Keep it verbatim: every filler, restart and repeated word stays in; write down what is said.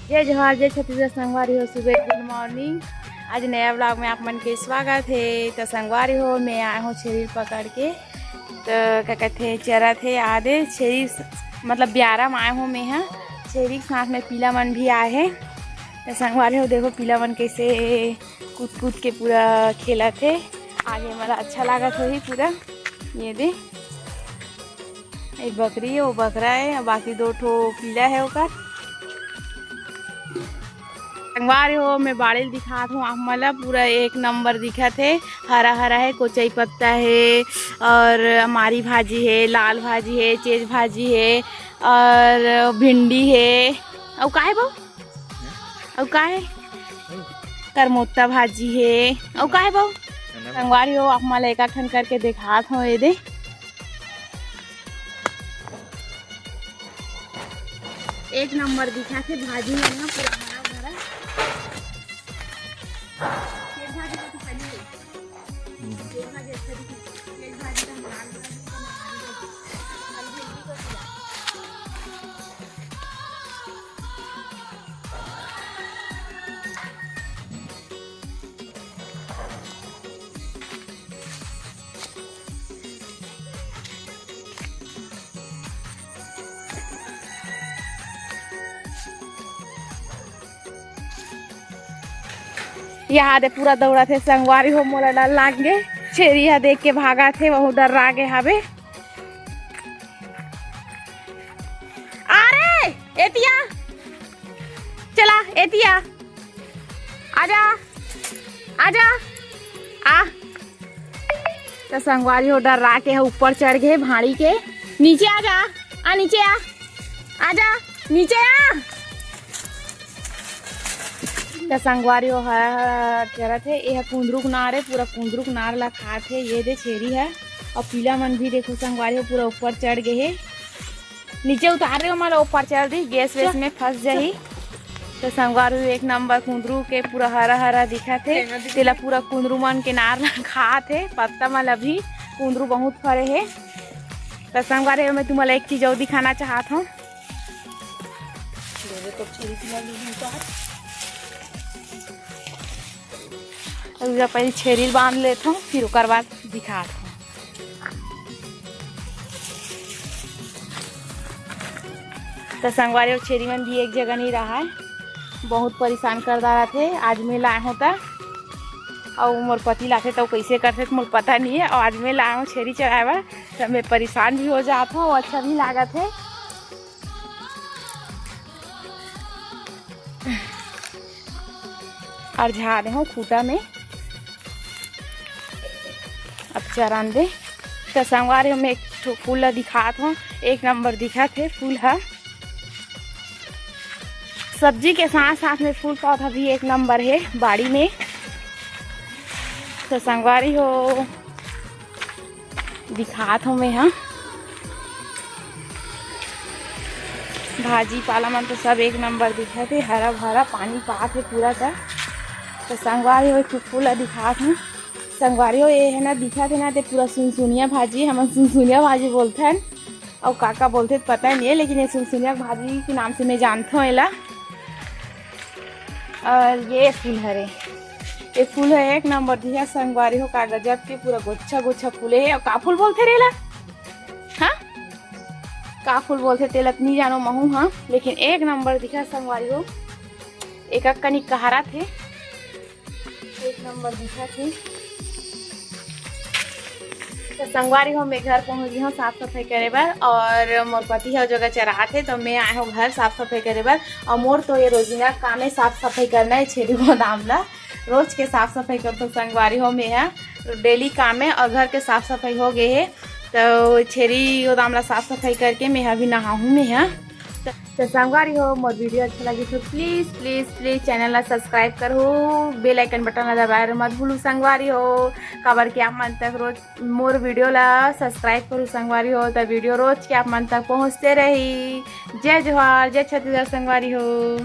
जय जोहार, जय छत्तीसगढ़ संगवारी हो, सुबह गुड मॉर्निंग। आज नया ब्लॉग में आप मन के स्वागत है। तो संगवारी हो, मैं आए हूँ छेरी पकड़ के, तो क्या कहते हैं, चरत है आदे छेरी, मतलब ब्यारा में आए हूँ मैं, हाँ। छेरी के साथ में पीला मन भी आए हैं। तो संगवारी हो, देखो पीला मन कैसे कूद कूद के पूरा खेलत है। आगे मला अच्छा लागत होही पूरा। ये दे, एक बकरी है, वो बकरा है, और बाकी दो ठो पीला है ओकर। संगवारी हो, मैं बाड़ी ल दिखात हूँ आप मन ला, पूरा एक नंबर दिखत है। हरा हरा है, कोचई पत्ता है, और अमारी भाजी है, लाल भाजी है, चेज भाजी है, और भिंडी है। अउ का है बहू? अउ का है? करमोत्ता भाजी है। अउ का है बहू? संगवारी हो, आप मन ला एक ठन करके दिखात हूँ। ये दे, एक नंबर दिखत हे भाजी मन ह, पूरा हरा भरा। ये भाजी तो पहले, ये भाजी अच्छा दिखत हे। ये भाजी तो हम लाल भाजी तो हमारी भाजी। हम भिंडी को खिला। यहाँ दे पूरा दौड़त हे संगवारी हो, मोला डर लाग गे। छेरी ह देख के भागत हे, वहू डर्रा गे हावे। अरे एतिया, चला एतिया, आजा, आजा, आ। त संगवारी हो, डर्रा के ह ऊपर चढ़ गे भाड़ी के। नीचे आ जा, आ नीचे आ, आ जा, नीचे आ। त संगवारी हो, हरा हरा चरत हे। ए ह कुंदरू के नार हे, पूरा कुंदरू के नार ला खात हे। ये दे छेरी ह, अउ पीला मन भी देखो संगवारी हो, पूरा ऊपर चढ़ गे हे। नीचे उतार रहे हो, माला ऊपर चढ़ दी, गैस वैस में फंस जाही। तो संगवारी हो, एक नंबर कुंदरू के पूरा हरा हरा दिखत हे। तेला पूरा कुंदरू मन के नार ला खात हे, पत्ता मन ला भी। कुंदरू बहुत फरे हे। तो संगवारी हो, मैं तुम्हारा एक चीज और दिखाना चाहत हूँ। अभी पहले छेरी बांध लेत हूँ, फिर ओकर बाद दिखात हूँ। त संगवारी हो, छेरी मन भी एक जगह नहीं रहा है, बहुत परेशान कर डारत हे। आज मैं लाए हों त, अउ मोर पति लाथे त कइसे करथे त मोर पता नहीं है। अउ आज मैं लाए हों छेरी चराए बर, त मैं परेशान भी हो जात हूँ, अच्छा भी लागत हे। अरझा दे हूँ खूटा में। अब चरन दे। त संगवारी हो, मैं एक ठो फूल ला दिखात हूँ, एक नंबर दिखत हे फूल ह। सब्जी के साथ साथ में फूल पौधा भी एक नंबर हे बाड़ी में। तो संगवारी हो, दिखात हूँ मैं, हाँ। भाजी पाला मन तो सब एक नंबर दिखत हे, हरा भरा, पानी पात हे पूरा का। तो संगवारी हो, एक ठो फूल ला दिखात हूँ। संगवारी हो, ये है ना, दिखत हे ना, ते पूरा सुनसुनिया भाजी, हमन सुनसुनिया भाजी बोलथन, अउ का का बोलथे त पता नहीं है, लेकिन ये सुनसुनिया भाजी के नाम से मैं जानत हूँ एला। और ये फूल हरे, ये फूल है एक नंबर दिखा संगवारी हो, का गजब के पूरा गोच्छा गोच्छा फूले है। और का फूल बोलथे रे एला? हाँ, का फूल बोलथे तेला त नहीं जानो महू, हाँ, लेकिन एक नंबर दिखा संगवारी हो, एक कनिक कहारा थे, एक नंबर दिखा थे। तो संगवारी हो, मैं घर पहुंच गई हूँ साफ सफाई करे बर, और मोर पति ह जगह चरात हे, तो मैं आए हूँ घर साफ सफाई करे बर। और मोर तो ये रोजिना काम है, साफ सफाई करना है छेरी गोदाम ला। रोज के साफ सफाई करथो संगवारी हो, मैं ह डेली काम है। और घर के साफ सफाई हो गए है, तो छेरी गोदाम ला साफ सफाई करके मैं ह अभी नहाहूँ मैं ह। तो, तो संगवारी हो, मोर वीडियो अच्छा लगे तो प्लीज प्लीज प्लीज चैनल ला सब्सक्राइब करहू, बेल आइकन बटन ला दबाए रहो मत भूलू संगवारी हो, काबर कि आप मन तक रोज मोर वीडियो ला सब्सक्राइब करू संगवारी हो, त वीडियो रोज के आप मन तक पहुँचते रही। जय जोहार, जय छत्तीसगढ़ संगवारी हो।